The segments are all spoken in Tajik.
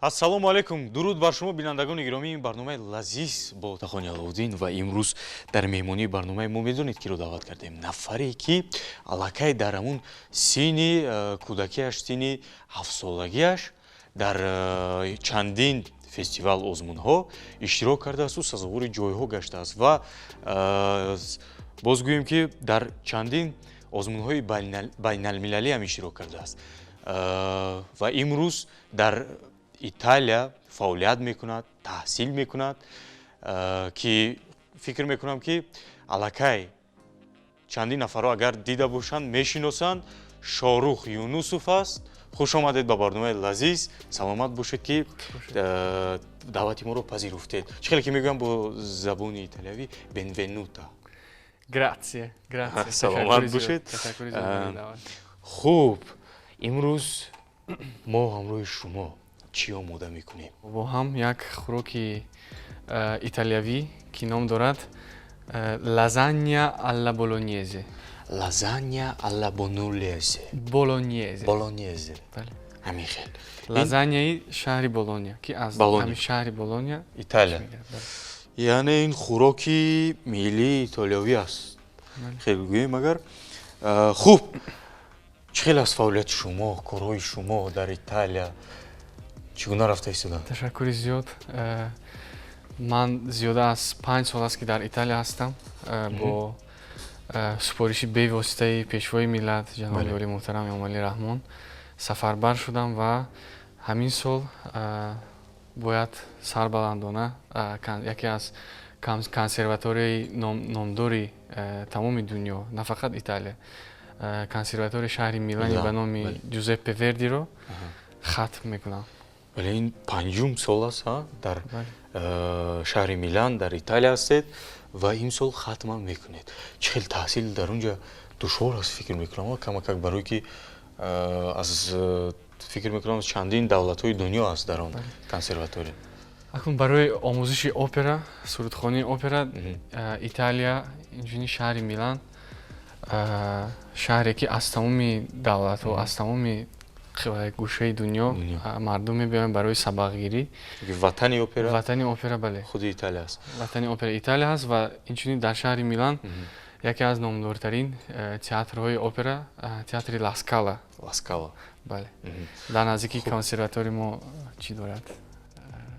Ассалому алайкум, дуруд бар шумо, бинандагони гиромӣ. Ин барномаи лазиз бо Отахони Аловуддин ва имрӯз дар меҳмонии барномаи мо медонед, киро даъват кардем? Нафаре, ки аллакай дар ҳамун синни кӯдакиаш, синни 7-солагиаш дар чандин фестивал, озмунҳо иштирок кардаасту сазовори ҷойҳо гаштааст ва боз гӯем, ки дар чандин озмунҳои байналмилалӣ ҳам иштирок кардааст ва имрӯз дар Италия фаъолият мекунад, таҳсил мекунад, ки фикр мекунам, ки аллакай чандин нафарро агар дида бошанд, мешиносанд. Шорух Юнусов аст. Хуш омадед ба барномаи лазиз, саломат бошед, ки даъвати моро пазируфтед. Чӣ хеле ки мегӯям бо забони италиявӣ, benvenuto. Grazie, grazie. Саломат бошед. Хуб, имрӯз мо ҳамроҳи шумо чӣ омода мекунем? Бо ҳам як хӯроки италиявӣ, ки ном дорад lasagna alla bolognese. Lasagna alla bolognese. Bolognese. Bolognese, ҳамин хел. Лазаньяи шаҳри Болония, ки аз ҳамин шаҳри Болония. Италия. Яъне ин хӯроки миллии итолиёвӣ аст, хел гӯем агар. Хуб, чӣ хел аст фаъолияти шумо, корҳои шумо дар Италия чӣ гуна рафта истодаанд? Ташаккури зиёд. Ман зиёда аз 5 сол аст, ки дар Италия ҳастам. Бо супориши бевоситаи Пешвои миллат, ҷаноби олии муҳтарам Эмомалӣ Раҳмон, сафарбар шудам ва ҳамин сол бояд сарбаландона яке аз консерваторияи номдори тамоми дунё, на фақат Италия, консерваторияи шаҳри Милани ба номи Ҷузеппе Вердиро хатм мекунам. Вале ин панҷум сол аст, дар шаҳри Милан, дар Италия ҳастед ва имсол хатмам мекунед. Чӣ хел, таҳсил дар он ҷа душвор аст, фикр мекунам, камакак, барое ки аз, фикр мекунам, чандин давлатҳои дунё аст дар он консерватория. Акнун барои омӯзиши опера, сурудхонии опера, Италия, инчунин шаҳри Милан, шаҳре, ки аз тамоми давлатҳо, аз тамоми гӯшаи дунё мардум мебиёянд барои сабақгирӣ. Ватани опера. Ватани опера, бале. Худи Италия аст. Ватани опера Италия аст ва инчунин дар шаҳри Милан яке аз номдортарин театрҳои опера, театри Ла Скала. Ла Скала. Бале, дар наздикии консерватории мо чӣ дорад.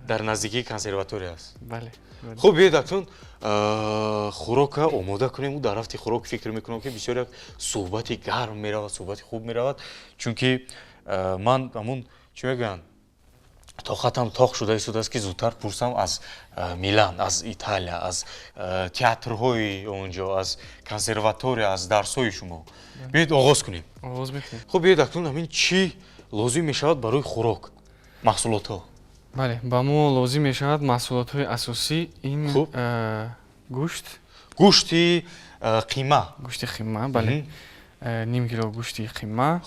Дар наздикии консерватория аст. Бале. Хуб, биёед, акнун хӯрока омода кунем. Дар рафти хӯрок, фикр мекунам, ки бисёр як суҳбати гарм меравад, суҳбати хуб меравад, чунки ман ҳамун, чӣ мегӯянд, тоқатам тоқ шуда истодааст, ки зудтар пурсам аз Милан, аз Италия, аз театрҳои он ҷо, аз консерватория, аз дарсҳои шумо. Биёед, оғоз кунем. Оғоз мекунем. Хуб, биёед, акнун ҳамин чӣ лозим мешавад барои хӯрок, маҳсулотҳо? Бале, ба мо лозим мешавад маҳсулотҳои асосӣ ин гӯшт. Гӯшти қима. Гӯшти қима, бале, ним кило гӯшти қима.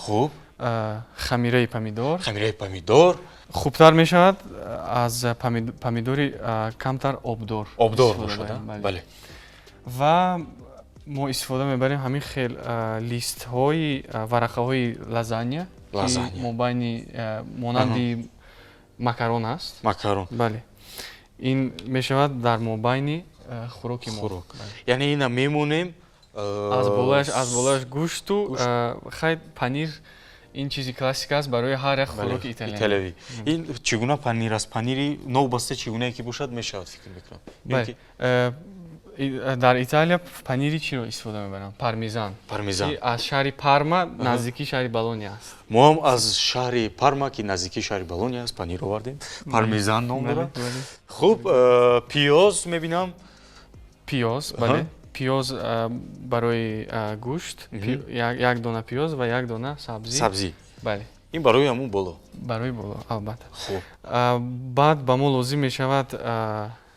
Хамираи помидор. Хамираи помидор. Хубтар мешавад аз помидори камтар обдор. Обдор бошад. Бале. Ва мо истифода мебарем ҳамин хел листҳои, варақаҳои лазанья, ки мобайни монанди макарон аст. Макарон. Бале, ин мешавад дар мобайни хӯроки мо. Яъне ина мемонем. Аз болояш гӯшту хай панир. Ин чизи классика аст барои ҳар як хӯроки италиявӣ. Ин чӣ гуна панир аст? Панири новбаста, чӣ гунае ки бошад, мешавад, фикр мекунам. Бале, дар Италия панири чиро истифода мебаранд? Пармезан. Пармезан. Аз шаҳри Парма, наздикии шаҳри Болония аст. Мо ҳам аз шаҳри Парма, ки наздикии шаҳри Болония аст, панир овардем, пармезан ном дорад. Хуб, пиёз мебинам. Пиёз, бале, пиёз барои гӯшт, як дона пиёз ва як дона сабзӣ. Сабзӣ. Бале. Ин барои ҳамун боло. Барои боло, албатта. Хуб. Баъд ба мо лозим мешавад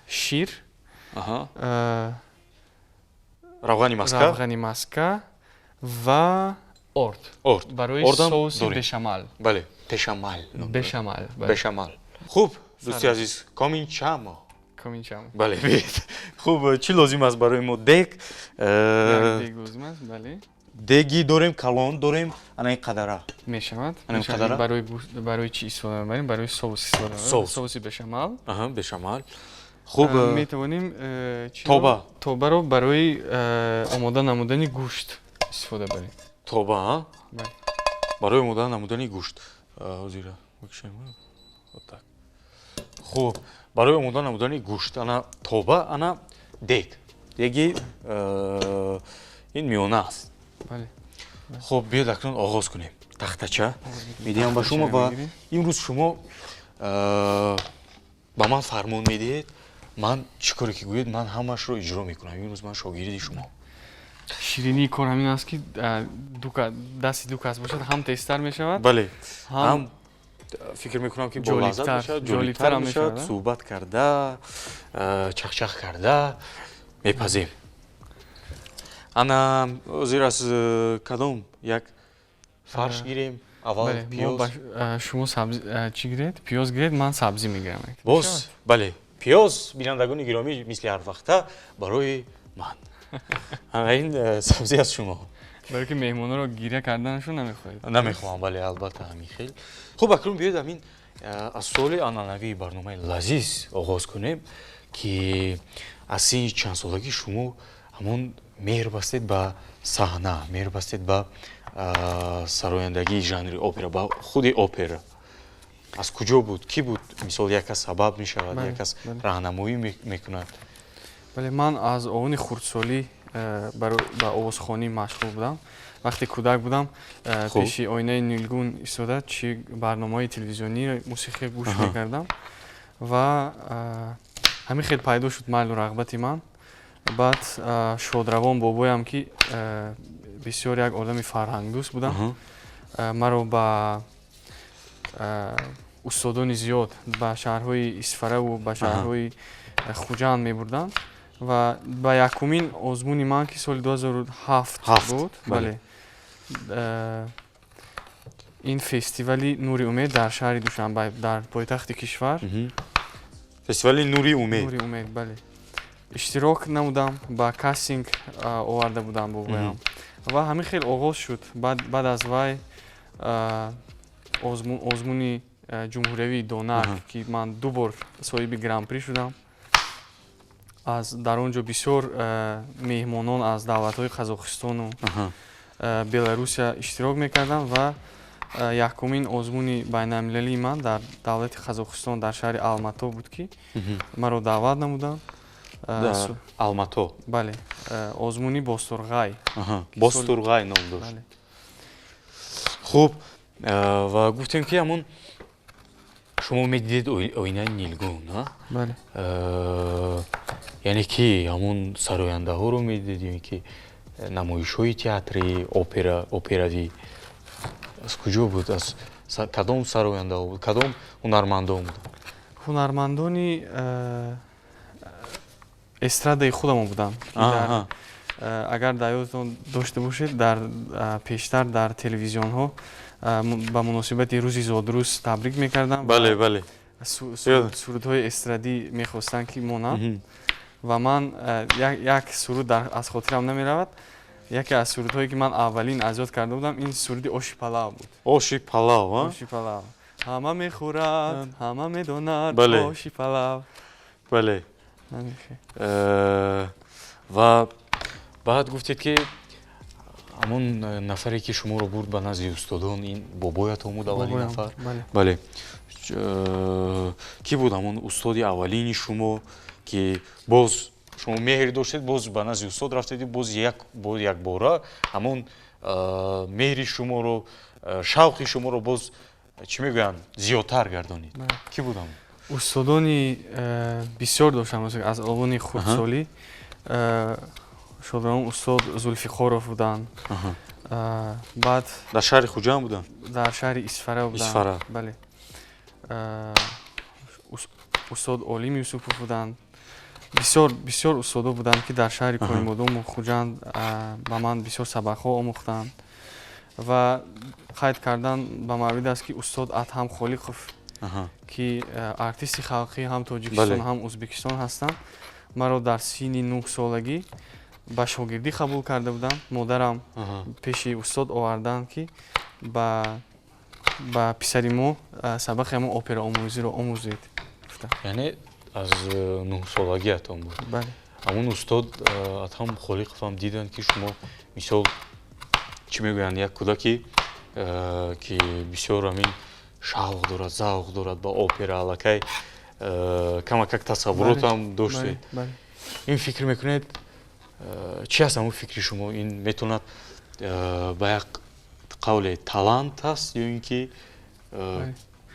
шир, равғани маска. Равғани маска ва орд. Орд. Барои соуси бешамал. Бале, пешамал. Бешамал. Бешамал. Хуб, дӯсти азиз, cominciamo. Cominciamo. Бале, биед. Хуб, чӣ лозим аст барои мо? Дег. Дег лозим аст, бале. Деги дорем, калон дорем, ана ин қадара. Мешавад. Ана ин қадара? Барои чӣ истифода мебарем? Барои соус истифода мебарем. Соус. Соуси бешамал. Аҳа, бешамал. Хуб. Метавонем Тоба. Тобаро барои омода намудани гӯшт истифода барем. Тоба, а? Бале. Барои омода намудани гӯшт. Ҳозира бикшем. Вот так. Хуб, барои омода намудани гӯшт ана тоба, ана дег. Деги ин миёна аст. Бале. Хуб, биёед, акнун оғоз кунем. Тахтача медиҳам ба шумо ва имрӯз шумо ба ман фармон медиҳед. Ман чӣ коре ки гӯед, ман ҳамаашро иҷро мекунам. Имрӯз ман шогирди шумо. Ширинии кор ҳамин аст, ки дасти ду кас бошад, ҳам тезтар мешавад. Бале, ҳам фикр мекунам, ки болаззат мешавад, ҷолибтар мешавад. Суҳбат карда, чахчах карда мепазем. Ана ҳозир аз кадом як фарш гирем аввал? Пиёз. Шумо чӣ гиред, пиёз гиред, ман сабзӣ мегирам. Боз, бале, пиёз, бинандагони гиромӣ, мисли ҳар вақта барои ман, ин сабзӣ аз шумо. Барои ки меҳмонро гиря карданашон намехоҳед. Намехоҳам, бале, албатта, ҳамин хел. Хуб, акнун биёед, ҳамин аз суоли анъанавии барномаи лазиз оғоз кунем, ки аз синни чандсолагӣ шумо ҳамон меҳр бастед ба саҳна, меҳр бастед ба сарояндагии жанри опера, ба худи опера? Аз куҷо буд, кӣ буд? Мисол, як кас сабаб мешавад, як кас раҳнамоӣ мекунад. Бале, ман аз овони хурдсолӣ ба овозхонӣ машғул будам. Вақте кӯдак будам, пеши оинаи нилгун истода, чӣ барномаҳои телевизионии мусиқӣ гӯш мекардам ва ҳамин хел пайдо шуд майлу рағбати ман. Баъд шодравон бобоям, ки бисёр як одами фарҳангдӯст будам, маро ба устодони зиёд ба шаҳрҳои Исфараву ба шаҳрҳои Хуҷанд мебурданд ва ба якумин озмуни ман, ки соли 2007 буд, бале, ин фестивали Нури умед дар шаҳри Душанбе, дар пойтахти кишвар. Фестивали Нури умед. Нури умед, бале, иштирок намудам, ба кастинг оварда будам бобоям ва ҳамин хел оғоз шуд. Баъд аз вай озмуни ҷумҳуриявии Донак, ки ман ду бор соҳиби гран-при шудам. Аз дар он ҷо бисёр меҳмонон аз давлатҳои Қазоқистону Беларусия иштирок мекарданд ва якумин озмуни байналмилалии ман дар давлати Қазоқистон, дар шаҳри Алмато буд, ки маро даъват намуданд. Алмато. Бале, озмуни Бозтурғай. Бозтурғай ном дошт. Хуб, ва гуфтем, ки ҳамон шумо медидед оинаи нилгун. Бале. Яъне ки ҳамон сарояндаҳоро медидед ё ки намоишҳои театри опера, операвӣ? Аз куҷо буд, аз кадом сарояндаҳо буд, кадом ҳунармандон буданд? Ҳунармандони эстрадаи худамон буданд. Агар дар ёдатон дошта бошед, дар пештар дар телевизионҳо ба муносибати рӯзи зодрӯз табрик мекардам. Бале, бале. Сурудҳои эстрадӣ мехостанд, ки монанд, ва ман як суруд аз хотирам намеравад. Яке аз сурудҳое, ки ман аввалин аз ёд карда будам, ин суруди оши палав буд. Оши палав. Оши палав ҳама мехӯрад, ҳама медонад, оши палав. Бале, ва баъд гуфтед, ки ҳамон нафаре, ки шуморо бурд ба назди устодон, ин бобоятон буд, аввалин нафар. Бале, кӣ буд ҳамон устоди аввалини шумо, ки боз шумо меҳр доштед, боз ба назди устод рафтед, боз якбора ҳамон меҳри шуморо, шавқи шуморо боз, чӣ мегӯянд, зиёдтар гардонид? Кӣ буд ҳамон? Устодони бисёр доштам аз овони хурдсолӣ. Шодравон устод Зулфиқоров буданд. Баъд Дар шаҳри Хуҷанд буданд? Дар шаҳри Исфара буданд. Исфара. Бале, устод Олим Юсупов буданд. Бисёр, бисёр устодо буданд, ки дар шаҳри Конибодому Хуҷанд ба ман бисёр сабақҳо омӯхтанд. Ва қайд кардан ба маврид аст, ки устод Адҳам Холиқов, ки артисти халқӣ ҳам Тоҷикистон, ҳам Ӯзбекистон ҳастанд, маро дар синни 9 солагӣ Ба шогирдӣ қабул карда буданд. Модарам пеши устод оварданд, ки ба писари мо сабақи ҳамон операомӯзиро омӯзед, гуфтанд. Яъне аз 9-солагиатон буд? Бале. Ҳамон устод Адҳам Холиқовам диданд, ки шумо, мисол, чӣ мегӯянд, як кӯдаки, ки бисёр ҳамин шавқ дорад, завқ дорад ба опера, аллакай камакак тасаввуротам доштед. Ин фикр мекунед, чӣ аст ҳамон фикри шумо? Ин метавонад ба як қавле талант аст ё ин ки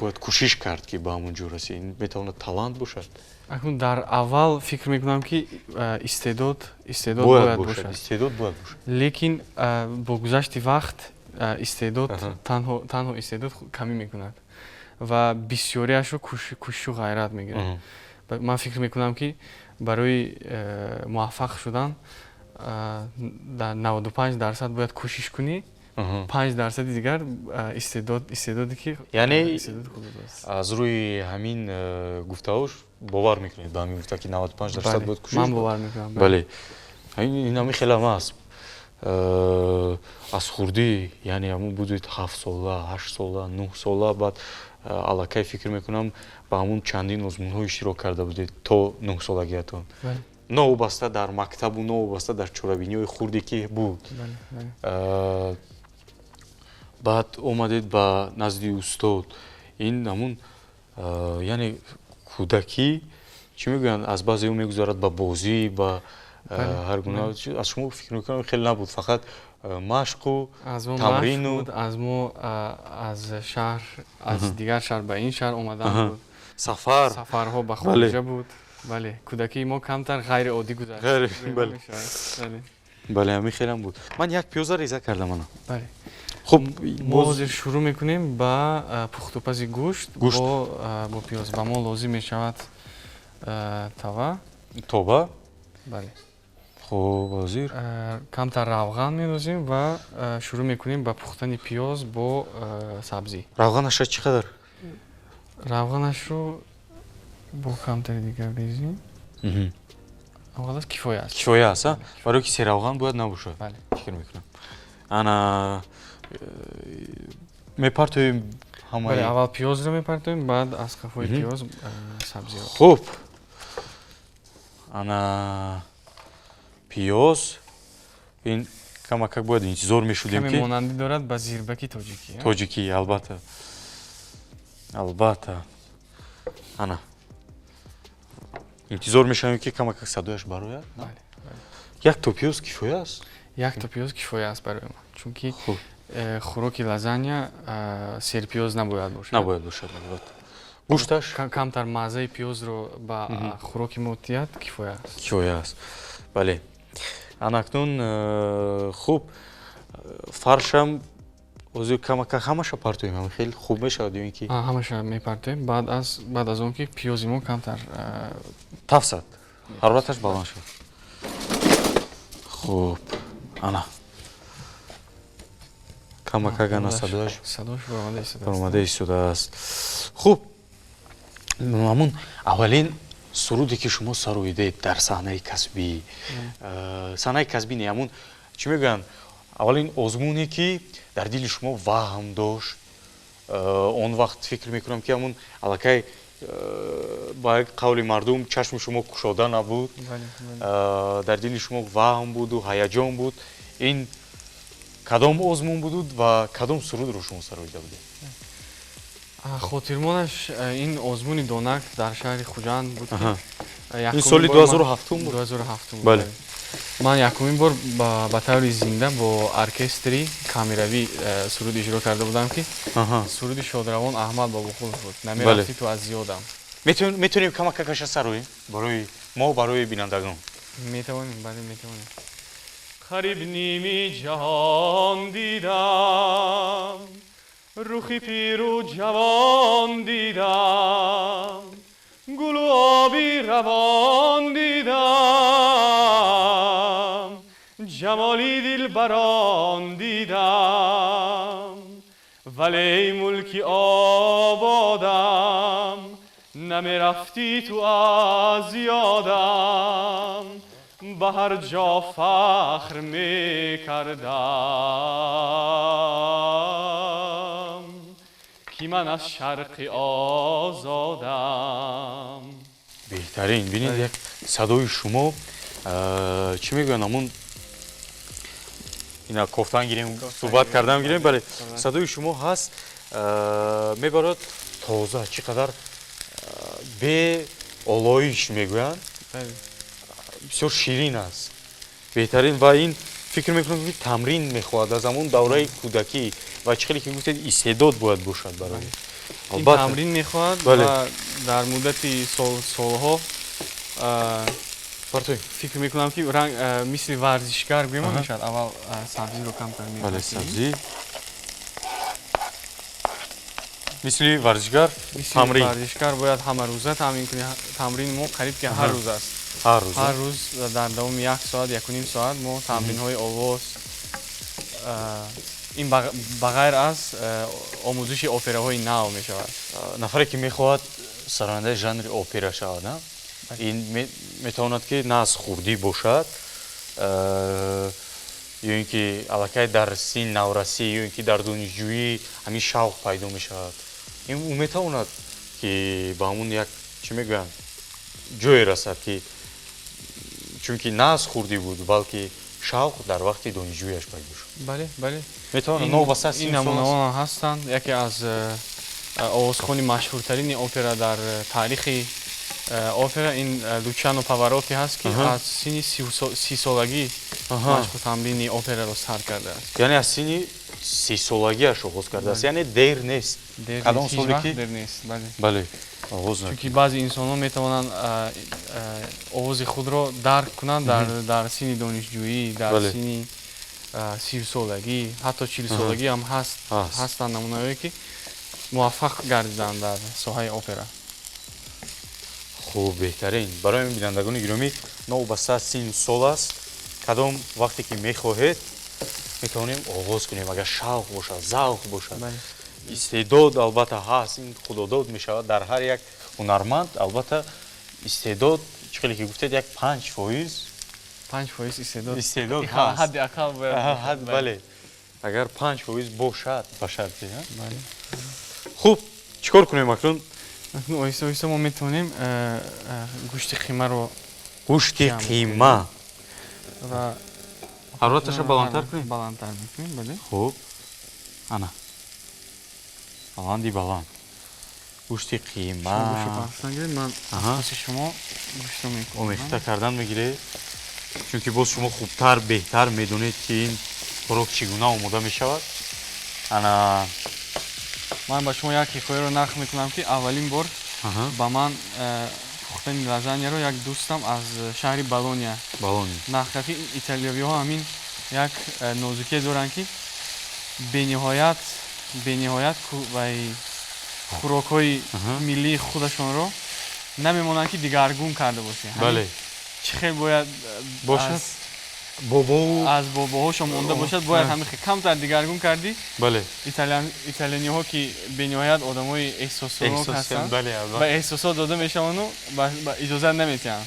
бояд кӯшиш кард, ки ба ҳамон ҷо расӣ? Ин метавонад талант бошад? Акнун дар аввал фикр мекунам, ки истеъдод бояд бошад. Истеъдод бояд бошад. Лекин бо гузашти вақт истеъдод, танҳо истеъдод камӣ мекунад ва бисёриашро кӯшишу ғайрат мегирад. Ман фикр мекунам, ки барои муваффақ шудан дар 95% бояд кӯшиш кунӣ, 5%-и дигар истеъдод, истеъдоде ки Яъне аз рӯи ҳамин гуфтаҳош бовар мекунед ба ҳамин гуфта, ки 95% бояд кӯшиш? Ман бовар мекунам. Бале, ин ҳамин хелам аст. Аз хурдӣ, яъне ҳамун будед 7-сола, 8-сола, 9-сола, баъд аллакай, фикр мекунам, ба ҳамун чандин озмунҳо иштирок карда будед то 9-солагиятон, новобаста дар мактабу новобаста дар чорабиниҳои хурде ки буд. Баъд омадед ба назди устод. Ин ҳамун, яъне кӯдакӣ, чӣ мегӯянд, аз баъзе ӯ мегузарад ба бозӣ, ба ҳар гуна. Аз шумо, фикр мекунам, хеле набуд, фақат машқу тамрину. Аз мо аз шаҳр, аз дигар шаҳр ба ин шаҳр омадан буд. Сафар. Сафарҳо ба хориҷа буд. Бале, кӯдакии мо камтар ғайриоддӣ гузашт. Бале, ҳамин хелам буд. Ман як пиёза реза кардам, ана. Бале. Хуб. Мо ҳозир шурӯъ мекунем ба пухтупази гӯшт бо пиёз. Ба мо лозим мешавад тава. Тоба. Бале. Хуб, ҳозир. Камтар равған мерозем ва шурӯъ мекунем ба пухтани пиёз бо сабзӣ. Равғанаша чӣ қадар? Равғанашро бо камтари дигар резем, равғанаш кифоя аст. Кифоя аст, барои ки серавған бояд набошад, фикр мекунам. Ана, мепартоем ҳамаи? Аввал пиёзро мепартоем, баъд аз қафои пиёз сабзиро. Хуб, ана пиёз. Ин камакак бояд интизор мешудем. Ки монандӣ дорад ба зирбаки тоҷикӣ. Тоҷикӣ, албатта, албатта. Ана, интизор мешавем, ки камакак садояш барояд. Як то пиёз кифоя аст? Як то пиёз кифоя аст барои мо, чунки хӯроки лазанья серпиёз набояд бошад. Набояд бошад, албатта. Гӯшташ камтар маззаи пиёзро ба хӯроки мо диҳад, кифоя аст. Кифоя аст, бале. Ана акнун хуб, фаршам ҳозир камака ҳамаша партоем, ҳам хеле хуб мешавад ё ин ки? Ҳамаша мепартоем баъд аз он ки пиёзи мо камтар тафсад, ҳарораташ баланд шуд. Хуб, ана камакак, ана садояш садош баромада истодааст. Хуб, ҳамун аввалин суруде, ки шумо сароидед дар саҳнаи касбӣ, саҳнаи касбӣ не, ҳамун, чӣ мегӯянд, аввалин озмуне, ки дар дили шумо ваҳм дошт, он вақт, фикр мекунам, ки ҳамун аллакай, ба як қавли мардум, чашми шумо кушода набуд, дар дили шумо ваҳм буду ҳаяҷон буд. Ин кадом озмун буду ва кадом сурудро шумо сароида будед? Хотирмонаш ин озмуни Донак дар шаҳри Хуҷанд буд. Ин соли 2007 буд? 2007. Бале. Ман якумин бор ба таври зинда бо оркестри камеравӣ суруд иҷро карда будам, ки суруди шодравон Аҳмад Бобоқулов буд, «Намерафтӣ ту аз ёдам». Метавонем камакакаша сароем барои мо, барои бинандагон? Метавонем, бале, метавонем. Қариб ними ҷаҳон дидам, рухи пиру ҷавон дидам, гулу оби равон дидам, ҷамоли дилбарон дидам, вале эй мулки ободам, намерафтӣ ту аз ёдам. Ба ҳар ҷо фахр мекардам, ки ман аз шарқи озодам. Беҳтарин. Бинед, як садои шумо, чӣ мегӯянд, ҳамун ина кофтан гирем, суҳбат кардан гирем, бале, садои шумо ҳаст, мебарад тоза, чӣ қадар беолоиш мегӯянд, бисёр ширин аст, беҳтарин. Ва ин фикр мекунам, ки тамрин мехоҳад аз ҳамун давраи кӯдакӣ ва чӣ хеле ки гуфтед, истеъдод бояд бошад барои Ин тамрин мехоҳад ва дар муддати солҳо фикр мекунам, ки мисли варзишгар гӯем мешавад. Аввал сабзиро камтар. Бале, сабзӣ мисли варзишгар тамрин. Варзишгар бояд ҳамарӯза тамрин кунӣ. Тамрини мо қариб ки ҳар рӯз аст. Ҳар рӯз. Ҳар рӯз дар давоми як соат, якуним соат мо тамринҳои овоз, ин ба ғайр аз омӯзиши операҳои нав мешавад. Нафаре ки мехоҳад сарояндаи жанри опера шавад, ин метавонад, ки на аз хурдӣ бошад ё ин ки аллакай дар синни наврасӣ, ё ин ки дар донишҷӯӣ ҳамин шавқ пайдо мешавад, ин ӯ метавонад, ки ба ҳамун як, чӣ мегӯянд, ҷое расад, ки чунки на аз хурдӣ буд, балки шавқ дар вақти донишҷӯяш пайдо шуд? Бале. Метавонад новобаста Ин намунаҳо ҳастанд. Яке аз овозхони машҳуртарини опера дар таърихи опера ин Лучано Павароти ҳаст, ки аз синни 30-солагӣ машқу тамрини операро сар кардааст. Яъне аз синни 30-солагиаш оғоз кардааст, яъне дер нест. Кадом соле ки дер нест, бале. Бале, оғоз. Чунки баъзе инсонҳо метавонанд овози худро дарк кунанд дар синни донишҷӯӣ, дар синни 30-солагӣ, ҳатто 40-солагӣ ҳам ҳастанд намунаҳое, ки муваффақ гардиданд дар соҳаи опера. Хуб, беҳтарин. Барои бинандагони гиромӣ, новобаста аз синну сол аст, кадом вақте ки мехоҳед, метавонем оғоз кунем, агар шавқ бошад, завқ бошад, истеъдод албатта ҳаст. Ин худодод мешавад дар ҳар як ҳунарманд. Албатта, истеъдод, чӣ хеле ки гуфтед, як 5%. 5% истеъдод. Истеъдод ҳаст. Ҳадди ақал бояд, бале, агар 5% бошад, ба шарте. Хуб, чӣ кор кунем акнун? Оҳиста оҳиста мо метавонем гӯшти қимаро. Гӯшти қима. Ва ҳарораташа баландтар кунем. Баландтар мекунем, бале. Хуб, ана баланди баланд гӯшти қима. Ман паси шумо гӯштро мекунам. Омехта кардан мегиред, чунки боз шумо хубтар, беҳтар медонед, ки ин хӯрок чӣ гуна омода мешавад. Ана. Ман ба шумо як ҳикояро нақл мекунам, ки аввалин бор ба ман пухтани лазаньяро як дӯстам аз шаҳри Болония нақл кард, ки италиявиҳо ҳамин як нозукие доранд, ки бениҳоят, бениҳоят вай хӯрокҳои миллии худашонро намемонанд, ки дигаргун карда бошед. Чӣ хел бояд бошад, бобоу аз бобоҳошон монда бошад, бояд ҳамин хел камтар дигаргун кардӣ. Италианиҳо, ки бениҳоят одамои эҳсоснок ҳастанд, ба эҳсосот дода мешаванду иҷозат наметиҳанд.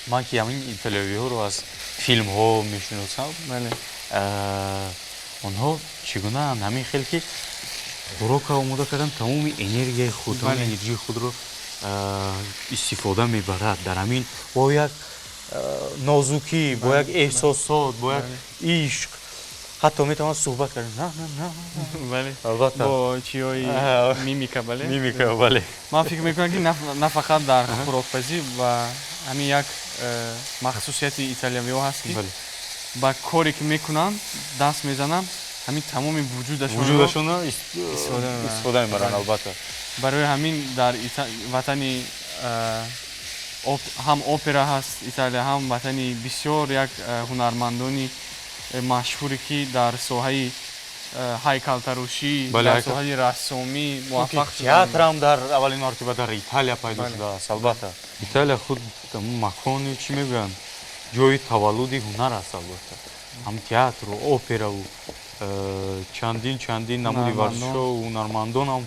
Ман ки ҳамин италиявиҳоро аз филмҳо мешиносам, онҳо чӣ гунаанд? Ҳамин хел ки хӯрокро омода кардан, тамоми энергияи худ, тамоми энерҷии худро истифода мебарад дар ҳамин, бо як нозукӣ, бо як эҳсосот, бо як ишқ. Ҳатто метавонад суҳбат кард. Бале. Албатта. Бо чиҳои мимика, бале. Мимика, бале. Ман фикр мекунам, ки на фақат дар хӯрокпазӣ ва ҳамин як махсусияти италиявиҳо ҳаст, ки ба коре ки мекунанд, даст мезананд, ҳамин тамоми вуҷудашонро истифода мебаранд, албатта. Барои ҳамин дар ватани ҳам опера ҳаст Италия, ҳам ватани бисёр як ҳунармандони машҳуре, ки дар соҳаи ҳайкалтарошӣ, дар соҳаи рассомӣ муваффақ. Театрам дар аввалин мартиба дар Италия пайдо шудааст. Албатта, Италия худ макони, чӣ мегӯянд, ҷои таваллуди ҳунар аст. Албатта, ҳам театру операву чандин, чандин намуди варзишҳо, ҳунармандонам.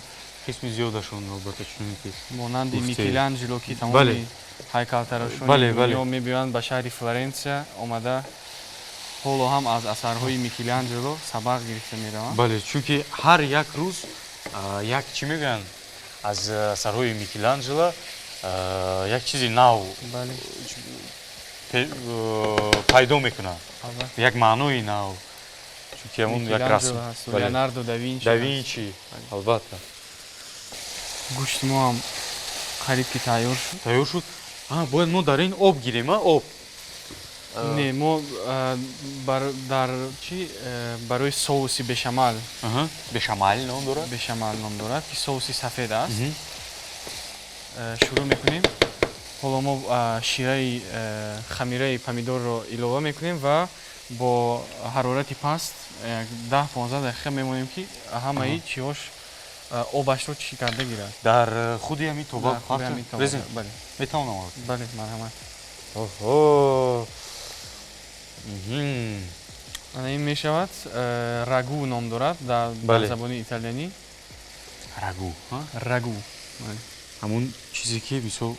Қисми зиёдашон албатта чунин ки монанди Микеланҷело, ки тамоми ҳайкалтарошони дунё мебиёянд ба шаҳри Флоренсия омада, ҳоло ҳам аз асарҳои Микеланҷело сабақ гирифта мераванд. Бале, чунки ҳар як рӯз як чӣ мегӯянд, аз асарҳои Микеланҷело як чизи нав пайдо мекунад, як маънои нав, чунки ҳамон як расм. Леонардо да Винчи. Да Винчи, албатта. Гӯшти мо ҳам қариб ки тайёр шуд. Тайёр шуд. Бояд мо дар ин об гирем, об? Не, мо дар чи барои соуси бешамал. Бешамал ном дорад? Бешамал ном дорад, ки соуси сафед аст. Шурӯъ мекунем. Ҳоло мо шираи хамираи помидорро илова мекунем ва бо ҳарорати паст 10-15 дақиқа мемонем, ки ҳамаи чиҳош обашро чӣ карда гирад. Дар худи ҳамин тоба резем? Бале. Метавонам? Бале, марҳамат. Оҳо. Ана ин мешавад рагу ном дорад дар забони италиянӣ. Рагу? Рагу. Ҳамон чизе ки мисол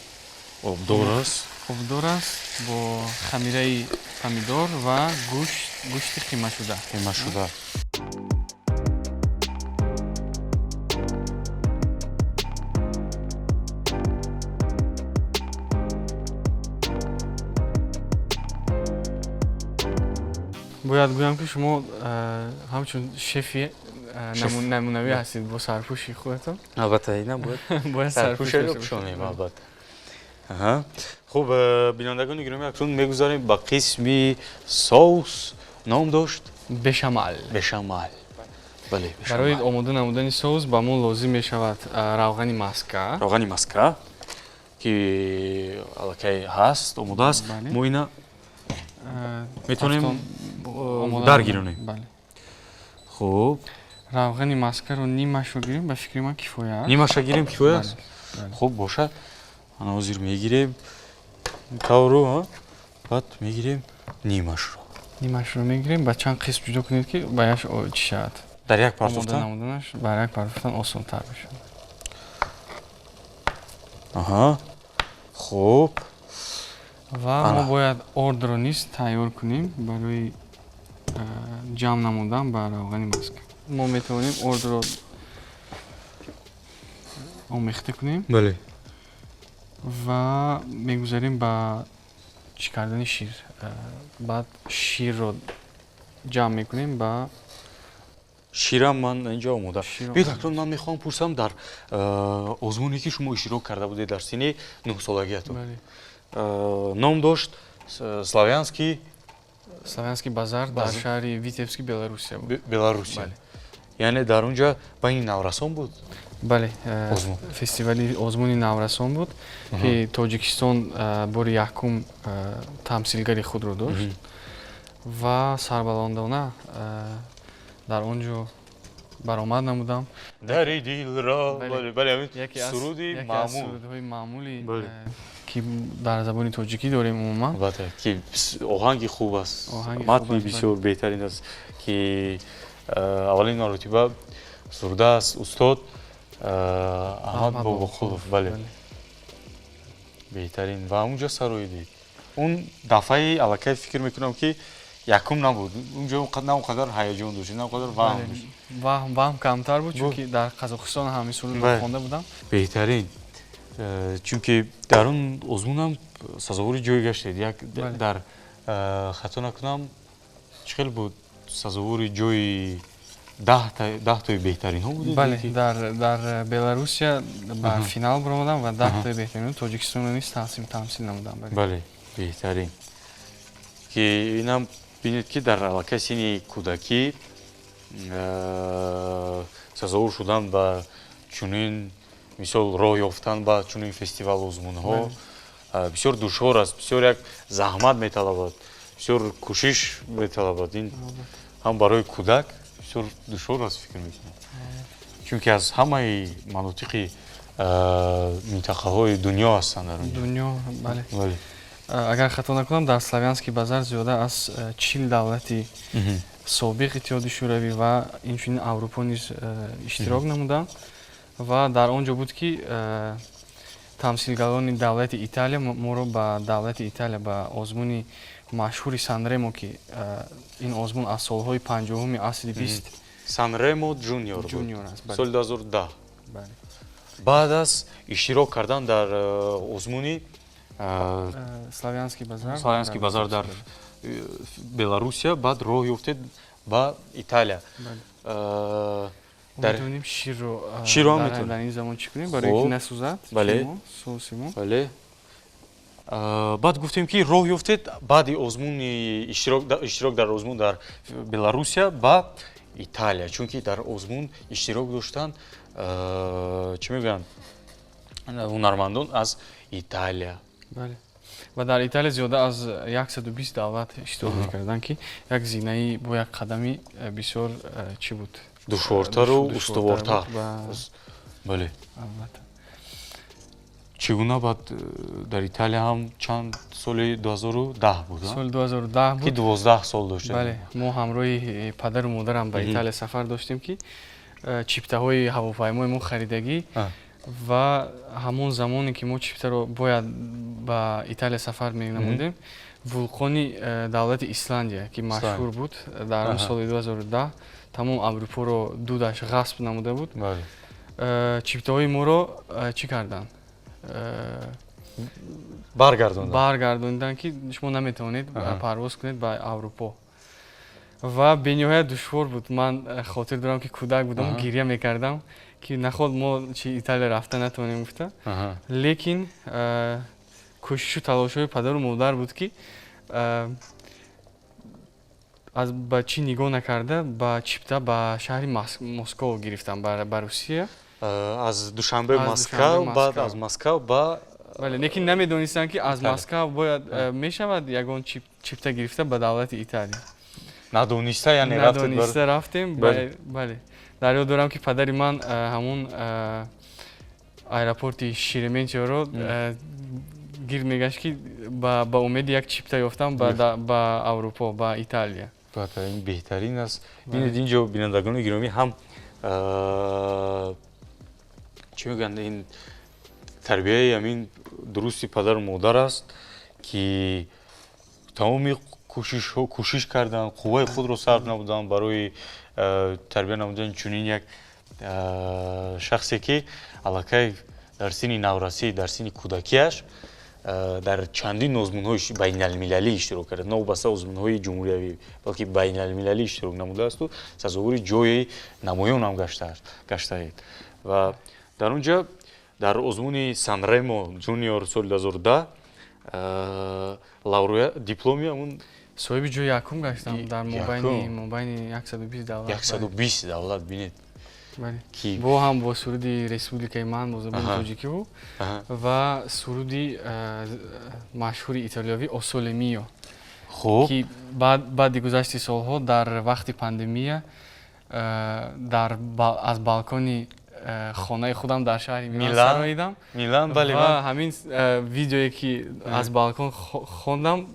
обдор аст. Обдор аст бо хамираи помидор ва гӯшти қимашуда. Қимашуда. Бояд гӯям, ки шумо ҳамчун шефи намунавӣ ҳастед бо сарпӯши худатон. Албатта, инам бояд сарпӯшаро пӯшонем, албатта. Хуб, бинандагони гиромӣ, акнун мегузарем ба қисми соус, ном дошт бешамал. Бешамал, бале. Барои омода намудани соус ба мо лозим мешавад равғани маска. Равғани маска, ки аллакай ҳаст, омода аст. Мо ина метавонем даргиронем. Хуб, равғани маскаро нимашро гирем, ба фикри ман кифоя аст. Нимаша гирем, кифоя аст. Хуб бошад. Ана ҳозир мегирем тавру, баъд мегирем нимашро. Нимашро мегирем, ба чанд қисм ҷудо кунед, ки ба яш чӣ шавад. Дар як партофтан? Омода намуданаш бар як партофтан осонтар мешавад. Аҳа, хуб. Ва мо бояд ордро низ тайёр кунем барои ҷамъ намудан ба равғани маска. Мо метавонем ордро омехта кунем. Бале. Ва мегузарем ба чӣ кардани шир. Баъд ширро ҷамъ мекунем ба ширам ман инҷо омода. Биёед, акнун ман мехоҳам пурсам, дар озмуне ки шумо иштирок карда будед дар синни 9-солагиятон, ном дошт Славянский базар дар шаҳри Витебски, Беларусия буд. Беларусия. Яъне дар он ҷо байни наврасон буд? Бале, фестивали озмуни наврасон буд, ки Тоҷикистон бори якум тамсилгари худро дошт ва сарбаландона дар он ҷо баромад намудам. Дари дилро, бале, суруди маъмул. Сурудҳои маъмули, ки дар забони тоҷикӣ дорем умуман. Албатта, ки оҳанги хуб аст, матни бисёр беҳтарин аст, ки аввалин маротиба суруда аст устод Аҳмад Бобоқулов. Бале, беҳтарин. Ва онҷо сароидед. Он дафъаи аллакай фикр мекунам, ки якум набуд. Унҷо на он қадар ҳаяҷон доштед, на он қадар ваҳм дошт. Ваҳм камтар буд, чунки дар Қазоқистон ҳамин сурудро хонда будам. Беҳтарин, чунки дар он озмунам сазовори ҷой гаштед. Як дар хато накунам, чӣ хел буд, сазовори ҷои 10 тои беҳтаринҳо будед? Бале, дар Беларусия ба финал баромадам ва 10 тои беҳтаринҳо Тоҷикистонро низ тамсил намудам. Бале, беҳтарин, ки инам бинед, ки дар аллакай синни кӯдакӣ сазовор шудан ба чунин, мисол, роҳ ёфтан ба чунин фестивал озмунҳо бисёр душвор аст, бисёр як заҳмат металабад, бисёр кӯшиш металабад. Ин ҳам барои кӯдак бисёр душвор аст, фикр мекунам, чунки аз ҳамаи манотиқи минтақаҳои дунё ҳастанд дар дунё. Бале, агар хато накунам, дар Славянский базар зиёда аз 40 давлати собиқ Иттиҳоди Шӯравӣ ва инчунин Аврупо низ иштирок намуданд. Ва дар он ҷо буд, ки тамсилгарони давлати Италия моро ба давлати Италия, ба озмуни машҳури Санремо, ки ин озмун аз солҳои 50-уми асри 20. Санремо Ҷуниор. Ҷуниор аст. Соли 2010, баъд аз иштирок кардан дар озмуни Славянский базар. Славянский базар дар Беларусия, баъд роҳ ёфтед ба Италия. Метавонем ширро ширро дар ин замон чӣ кунем, барои ки насӯзад. Бале. Соуси мо. Бале, баъд гуфтем, ки роҳ ёфтед баъди озмуни иштирок дар озмун дар Беларусия ба Италия, чунки дар озмун иштирок доштанд, чӣ мегӯянд, ҳунармандон аз Италия. Бале, ва дар Италия зиёда аз 120 давлат иштирок мекарданд, ки як зинаи бо як қадами бисёр чӣ буд. Душвортару устувортар, бале. Албатта. Чӣ гуна баъд дар Италия ҳам чанд, соли 2010 буд? Соли 2010 буд, ки 12 сол доштед. Бале, мо ҳамроҳи падару модарам ба Италия сафар доштем, ки чиптаҳои ҳавопаймои мо харидагӣ. Ва ҳамон замоне, ки мо чиптаро бояд ба Италия сафар менамудем, вулқони давлати Исландия, ки машҳур буд дар он соли 2010, тамом Аврупоро дудаш ғасб намуда буд, чиптаҳои моро чӣ карданд? Баргардонданд. Баргардонданд, ки шумо наметавонед парвоз кунед ба Аврупо. Ва бениҳоят душвор буд. Ман хотир дорам, ки кӯдак будам, гиря мекардам, ки наход мо чи Италия рафта натавонем гуфта. Лекин кӯшишу талошҳои падару модар буд, ки аз ба чӣ нигоҳ накарда, ба чипта ба шаҳри Москов гирифтам, ба Русия. Аз Душанбе Москав, баъд аз Москав ба Бале, лекин намедонистам, ки аз Москав бояд мешавад ягон чипта гирифта ба давлати Италия. Надониста, яъне. Надониста рафтем, бале. Дар ёд дорам, ки падари ман ҳамон аэропорти Шереметьеворо гирд мегашт, ки ба умеди як чипта ёфтан ба Аврупо, ба Италия. Беҳтарин аст. Бинед, инҷо, бинандагони гиромӣ, ҳам чӣ мегӯянд, ин тарбияи ҳамин дурусти падару модар аст, ки тамоми кӯшишҳо кӯшиш карданд, қувваи худро сарф намуданд барои тарбия намудани чунин як шахсе, ки аллакай дар синни наврасӣ, дар синни кӯдакиаш дар чандин озмунҳои байналмилалӣ иштирок карда, новобаста озмунҳои ҷумҳуриявӣ, балки байналмилалӣ иштирок намудаасту сазовори ҷои намоён ҳам гаштаед. Ва дар он ҷо, дар озмуни Санремо Ҷуниор соли 2010, лауреат дипломи ҳамун Соҳиби ҷои якум гаштам дар мобайни 120 давлат. 120 давлат, бинед. Бо ҳам бо суруди республикаи ман бо забони тоҷикиву ва суруди машҳури итолиёвӣ «О соле мио», ки баъди гузашти солҳо, дар вақти пандемия, дар аз балкони хонаи худам дар шаҳри Милан сароидам. Милан, бале. Ва ҳамин видеое, ки аз балкон хондам,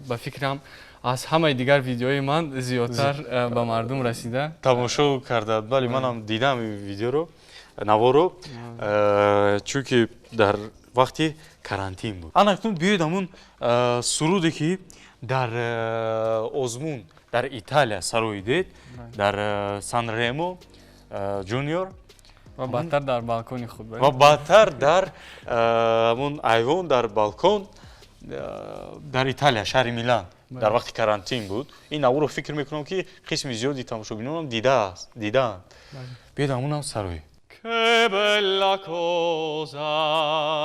ба фикрам, аз ҳамаи дигар видеои ман зиёдтар ба мардум расида. Тамошо кардад. Бале, манам дидам видеоро, наворо, чунки дар вақти карантин буд. Ана акнун биёед ҳамун суруде, ки дар озмун дар Италия сароидед, дар Санремо Ҷуниор. Ва баъдтар дар балкони худ. Ва баъдтар дар ҳамун айвон, дар балкон, дар Италия, шаҳри Милан, дар вақти карантин буд. Ин наворо, фикр мекунам, ки қисми зиёди тамошобинонам дидааст, дидаанд. Биёед, ҳамунам сароед. Che bella cosa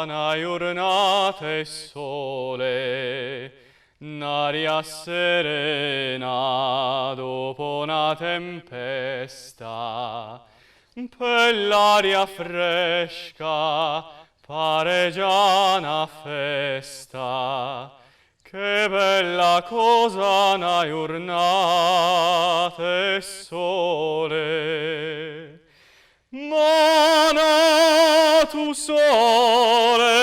'na jurnata 'e sole, n'aria serena dopo 'na tempesta, pe' l'aria fresca pare già 'na festa. Che bella cosa 'na jurnata 'e sole. Ma n'atu sole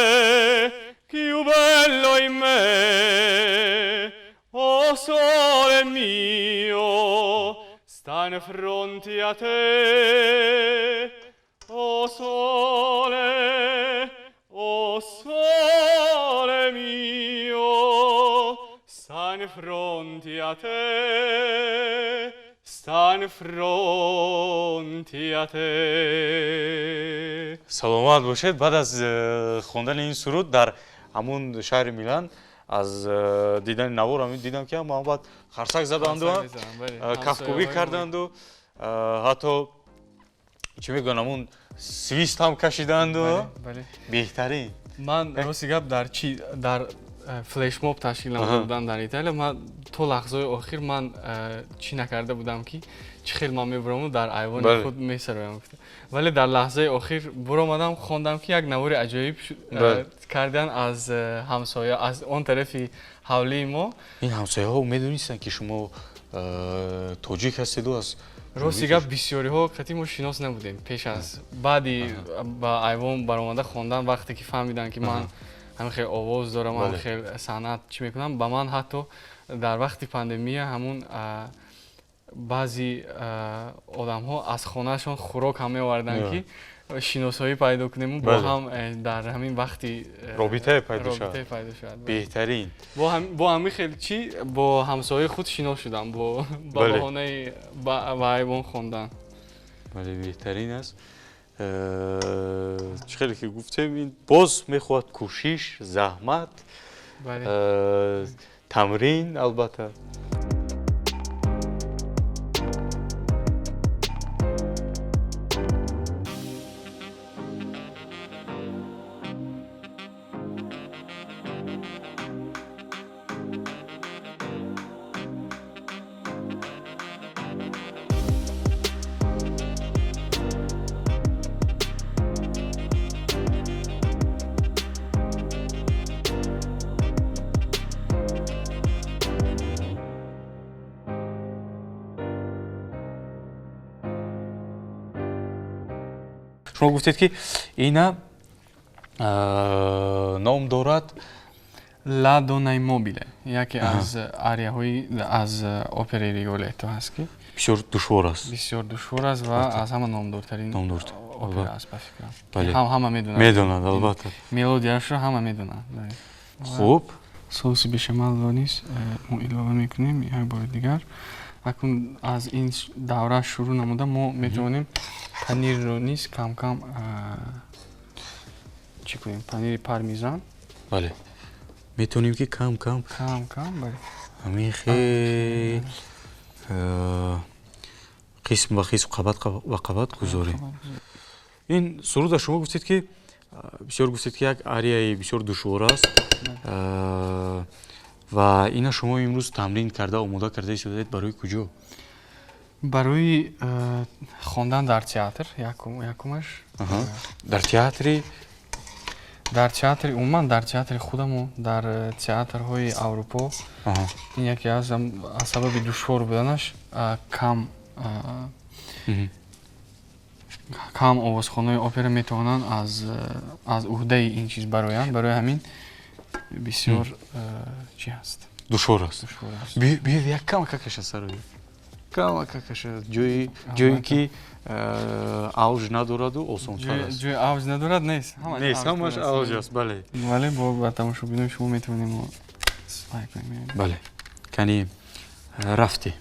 cchiù bello 'e me, o sole mio, sta 'nfronte a te. O sole, o sole mio, sta in fronte a te, sta in fronte a te. Саломат бошед. Баъд аз хондани ин суруд дар ҳамун шаҳри Милан, аз дидани навор ҳамин дидам, ки ҳама баъд харсак заданду, кафкӯбӣ карданду, ҳатто чӣ мегӯянд, ҳамун свист ҳам кашиданду. Беҳтарин. Ман, рости гап, дар чи дар флешмоб ташкил намуда будам дар Италия. Ман то лаҳзаи охир ман чӣ накарда будам, ки чӣ хел ман мебураму дар айвони худ месароям, вале дар лаҳзаи охир буромадам, хондам, ки як навори аҷоиб кардан аз ҳамсоя аз он тарафи ҳавлии мо. Ин ҳамсояҳо медонистанд, ки шумо тоҷик ҳастеду аз Рости гап, бисёриҳо қати мо шинос набудем пеш аз баъди ба айвон баромада хондан. Вақте ки фаҳмиданд, ки ман ҳамин хел овоз дорам, ҳамин хел санъат чӣ мекунам, ба ман ҳатто дар вақти пандемия ҳамун баъзи одамҳо аз хонаашон хӯрок ҳам меоварданд, ки шиносоӣ пайдо кунему бо ҳам дар ҳамин вақти робитае пайдо шавад. Робитае пайдо шавад. Беҳтарин. Бо ҳамин хел чӣ бо ҳамсояи худ шинос шудам бо ба баҳонаи ба айвон хондан. Бале, беҳтарин аст. Чӣ хеле ки гуфтем, ин боз мехоҳад кӯшиш, заҳмат, тамрин, албатта. Шумо гуфтед, ки ина ном дорад La donna è mobile, яке аз арияҳои аз операи Риголетто ҳаст, ки бисёр душвор аст. Бисёр душвор аст ва аз ҳама номдортарин опера аст, ба фикрам. Ҳама медонанд. Медонанд, албатта. Мелодияшро ҳама медонанд. Хуб. Соуси бешамелро низ мо илова мекунем як бори дигар. Акнун аз ин давра шурӯъ намуда мо метавонем панирро низ кам-кам чӣ кунем, панири пармезан. Бале, метавонем, ки кам кам кам кам, бале. Ҳамин хел қисм ба қисм, қабат ба қабат гузорем. Ин суруда шумо гуфтед, ки бисёр гуфтед, ки як арияи бисёр душвор аст, ва ина шумо имрӯз тамрин карда, омода карда истодаед барои куҷо? Барои хондан дар театр якумаш. Дар театри? Дар театри, умуман дар театри худамо, дар театрҳои Аврупо. Ин яке аз сабаби душвор буданаш, кам овозхонаи опера метавонанд аз уҳдаи ин чиз бароянд. Барои ҳамин бисёр чӣ ҳаст. Душвор аст. Биёед, як камакакаша сароед, камакакаша, ҷое ки авҷ надораду осонтар аст. Ҷои авҷ надорад нест. Нест, ҳамаш авҷ аст, бале. Бале, бо ба тамошобинои шумо метавонем лайк кунем. Бале, кани, рафтем.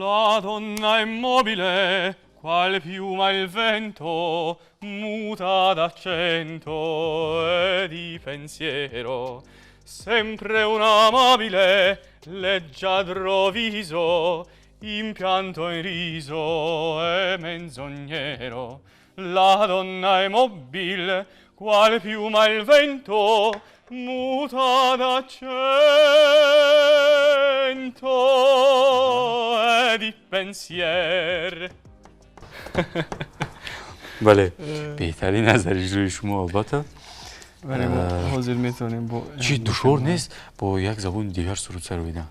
La donna è mobile, qual piuma il vento, muta d'accento e di pensiero. Sempre un amabile, leggiadro viso, in pianto in riso e menzognero. La donna è mobile, qual piuma il vento, muta d'accento e di pensier. Бале, беҳтарин аз дар иҷрои шумо, албатта. Бале, мо ҳозир метавонем бо Чӣ, душвор нест бо як забони дигар суруд сароидан?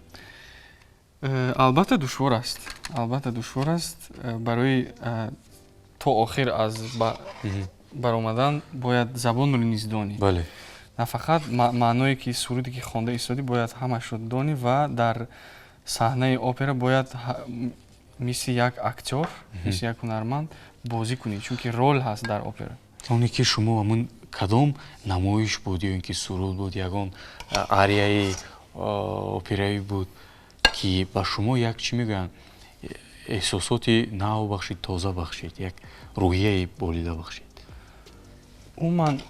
Албатта, душвор аст, албатта, душвор аст. Барои то охир аз баромадан бояд забонро низ донӣ. На фақат маъное, ки суруде, ки хонда истодӣ, бояд ҳамашро донӣ ва дар саҳнаи опера бояд мисли як актёр, мисли як ҳунарманд бозӣ кунӣ, чунки рол ҳаст дар опера. Оне ки шумо ҳамун кадом намоиш буд ё ин ки суруд буд, ягон арияи операвӣ буд, ки ба шумо як чӣ мегӯянд, эҳсосоти нав бахшид, тоза бахшид, як рӯҳияи болида бахшид? Умуман,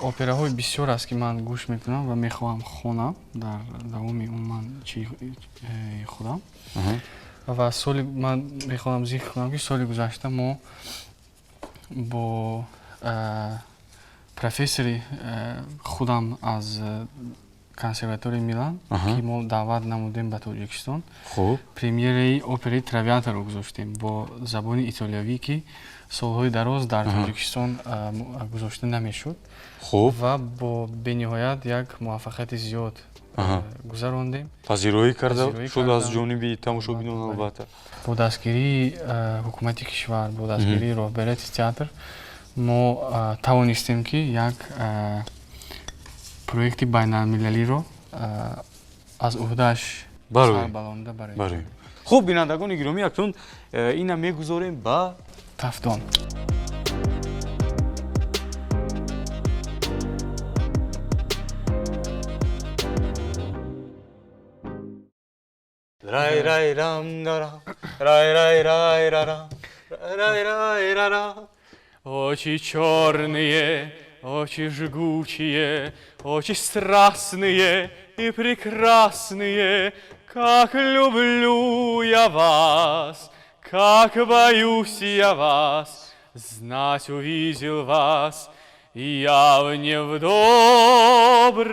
операҳои бисёр аст, ки ман гӯш мекунам ва мехоҳам хонам дар давоми умуман чи худам. Ва соли ман мехоҳам зикр кунам, ки соли гузашта мо бо профессори худам аз консерваторияи Милан, ки мо даъват намудем ба Тоҷикистон, премьераи операи Травиатаро гузоштем бо забони итолиявӣ, ки солҳои дароз дар Тоҷикистон гузошта намешуд. Ва бо бениҳоят як муваффақияти зиёд гузарондем. Пазироӣ карда шуд аз ҷониби тамошобинон, албатта. Бо дастгирии ҳукумати кишвар, бо дастгирии роҳбарияти театр мо тавонистем, ки як проекти байналмилалиро аз уҳдааш сарбалонда бароем. Хуб, бинандагони гиромӣ, акнун ина мегузорем ба тафдон. Рай рай рам дара, рай рай рай ра рай рай ра ра. Очи черные, очи жгучие, очи страстные и прекрасные, как люблю я вас, как боюсь я вас, знать увидел вас я в не в добрый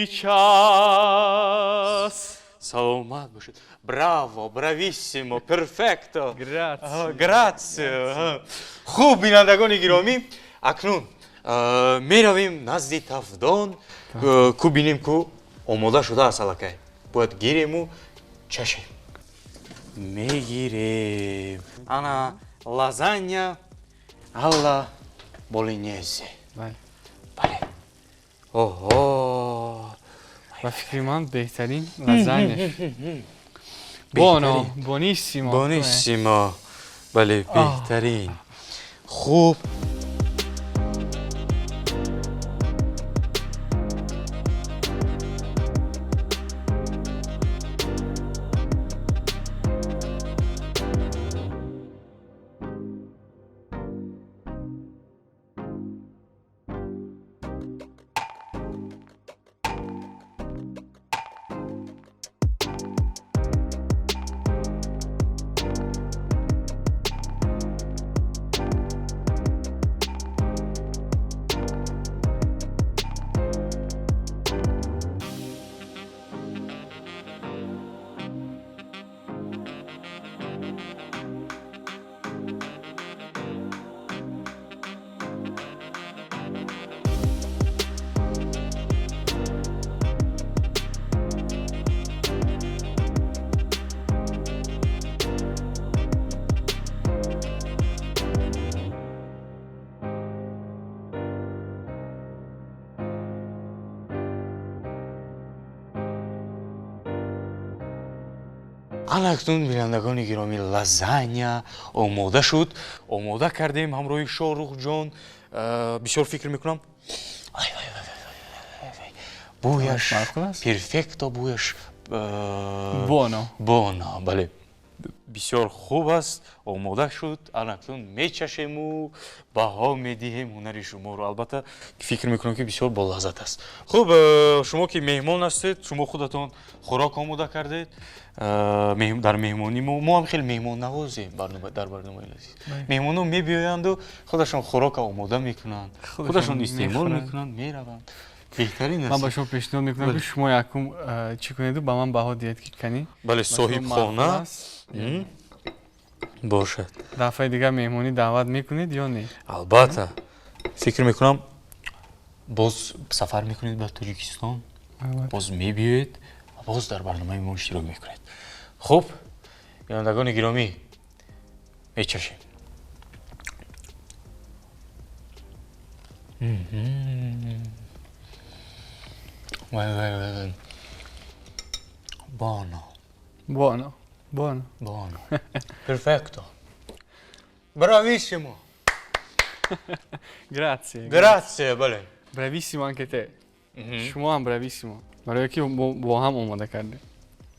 час. Саломат бошед. Браво, bravissimo, perfetto. Grazie. Grazie. Хуб, бинандагони гиромӣ, акнун меравем назди тафдон, ку бинем, ку омода шудааст аллакай. Бояд гирему чашем. Мегирем. Ана лазанья алла болинезе. Бале. Бале. Оҳо. Ба фикри ман, беҳтарин лазанья. Buono, buonissimo. Buonissimo. Бале, беҳтарин. Хуб. Ана акнун, бинандагони гиромӣ, лазанья омода шуд. Омода кардем ҳамроҳи Шоҳрухҷон. Бисёр фикр мекунам, бӯяш perfetto, бӯяш Buono. Buono, бале, бисёр хуб аст, омода шуд. Ана акнун мечашему баҳо медиҳем ҳунари шуморо. Албатта, фикр мекунам, ки бисёр болаззат аст. Хуб, шумо ки меҳмон ҳастед, шумо худатон хӯрок омода кардед дар меҳмонӣ. Мо ҳам хеле меҳмоннавозем дар барномаи лазиз. Меҳмонон мебиёянду худашон хӯрока омода мекунанд, худашон истеъмол мекунанд, мераванд. Беҳтарин Ман ба шумо пешниҳод мекунам, ки шумо якум чӣ кунеду ба ман баҳо диҳед, ки канӣ. Бале, соҳибхона бошад. Дафъаи дигар меҳмонӣ даъват мекунед ё не? Албатта, фикр мекунам, боз сафар мекунед ба Тоҷикистон, боз мебиёед ва боз дар барномаи мо иштирок мекунед. Хуб, бинандагони гиромӣ, мечашем. Вай, вай, вай. Buono. Buono. Buono. Buono. Perfetto. Bravissimo. Grazie. Grazie, бале. Bravissimo anche te. Шумо ҳам bravissimo. Барое ки бо ҳам омода кардем.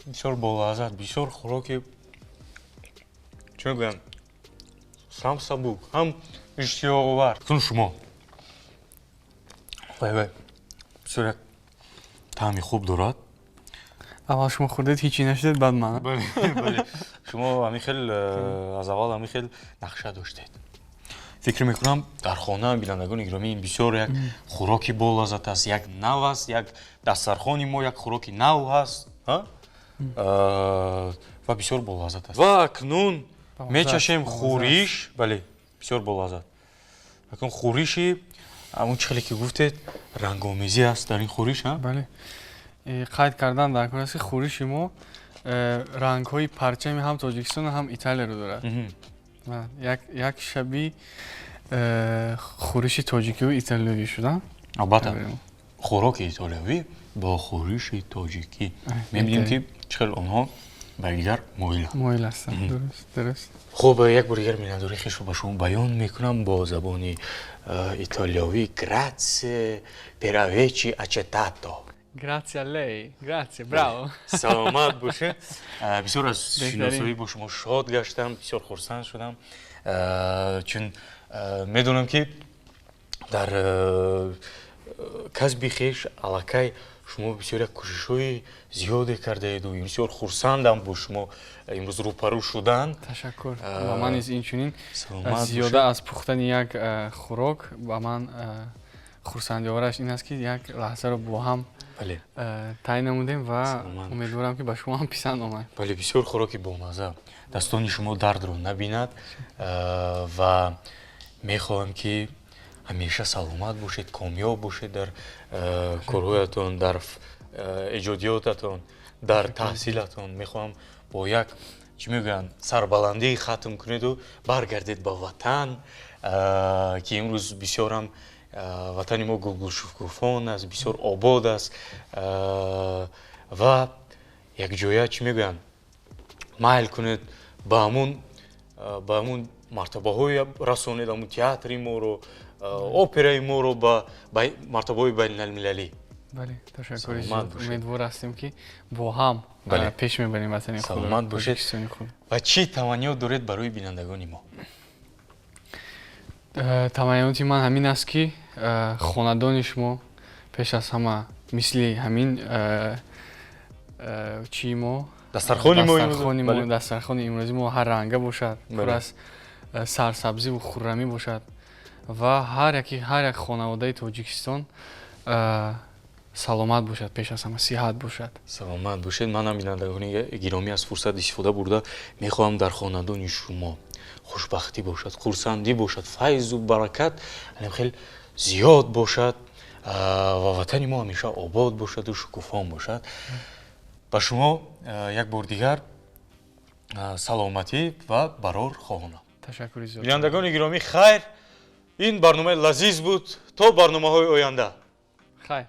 Бисёр болаззат, бисёр хӯроки, чӣ мегӯям, ҳам сабук, ҳам иштиҳоовар. Кун шумо. Вай, вай, бисёр як таъми хуб дорад. Аввал шумо хӯрдед, ҳичи нашудед, баъд ман. Бале, шумо ҳамин хел аз аввал ҳамин хел нақша доштед. Фикр мекунам, дар хона, бинандагони гиромӣ, ин бисёр як хӯроки болаззат аст, як нав аст, як дастархони мо як хӯроки нав ҳаст ва бисёр болаззат аст. Ва акнун мечашем хӯриш. Бале, бисёр болаззат. Акнун хӯриши ҳамун чӣ хеле ки гуфтед, рангомезӣ аст дар ин хӯриш. Бале, қайд кардан дар кор аст, ки хӯриши мо рангҳои парчами ҳам Тоҷикистону ҳам Италияро дорад. Як шаби хӯриши тоҷикиву италиявӣ шуда. Албатта, хӯроки итолиявӣ бо хӯриши тоҷикӣ, мебинем, ки чӣ хел онҳо ба якдигар моиланд. Моил ҳастанд, дуруст, дуруст. Хуб, як бори дигар миннатдории хешро ба шумо баён мекунам бо забони итолиёвӣ: grazie per averci accettato. Grazie a lei, grazie, bravo. Саломат бошед. Бисёр аз шиносоӣ бо шумо шод гаштам, бисёр хурсанд шудам, чун медонам, ки дар касби хеш аллакай шумо бисёр як кӯшишҳои зиёде кардаеду бисёр хурсандам бо шумо имрӯз рӯпарӯ шудан. Ташаккур, ба ман низ инчунин. Зиёда аз пухтани як хӯрок ба ман хурсандиовараш ин аст, ки як лаҳзаро бо ҳам тай намудем ва умедворам, ки ба шумо ҳам писанд омад. Бале, бисёр хӯроки бомазза, дастони шумо дардро набинад ва мехоҳам, ки ҳамеша саломат бошед, комёб бошед дар корҳоятон, дар эҷодиётатон, дар таҳсилатон. Мехоҳам, бо як, чӣ мегӯянд, сарбаландӣ хатм кунеду баргардед ба ватан, ки имрӯз бисёрам ватани мо гулгулшукуфон аст, бисёр обод аст ва якҷоя, чӣ мегӯянд, майл кунед, ба ҳамун мартабаҳое расонед ҳамун театри моро, операи моро ба мартабаҳои байналмилалӣ. Бале, ташаккури зиёд. Умедвор ҳастем, ки бо ҳам пеш мебарем ватани. Саломат бошед. Ва чӣ таманниёт доред барои бинандагони мо? Таманниёти ман ҳамин аст, ки хонадони шумо пеш аз ҳама мисли ҳамин чии мо, дастархони мо, дастархони имрӯзи мо ҳар ранга бошад, пур аз сарсабзиву хуррамӣ бошад ва ҳар яки, ҳар як хонаводаи Тоҷикистон саломат бошад, пеш аз ҳама сиҳат бошад. Саломат бошед. Манам, бинандагони гиромӣ, аз фурсат истифода бурда мехоҳам, дар хонадони шумо хушбахтӣ бошад, хурсандӣ бошад, файзу баракат хел зиёд бошад ва ватани мо ҳамеша обод бошаду шукуфон бошад. Ба шумо як бор дигар саломатӣ ва барор хоҳонам. Ташаккури зиёд. Бинандагони гиромӣ, хайр, ин барномаи лазиз буд. То барномаҳои оянда. Хайр.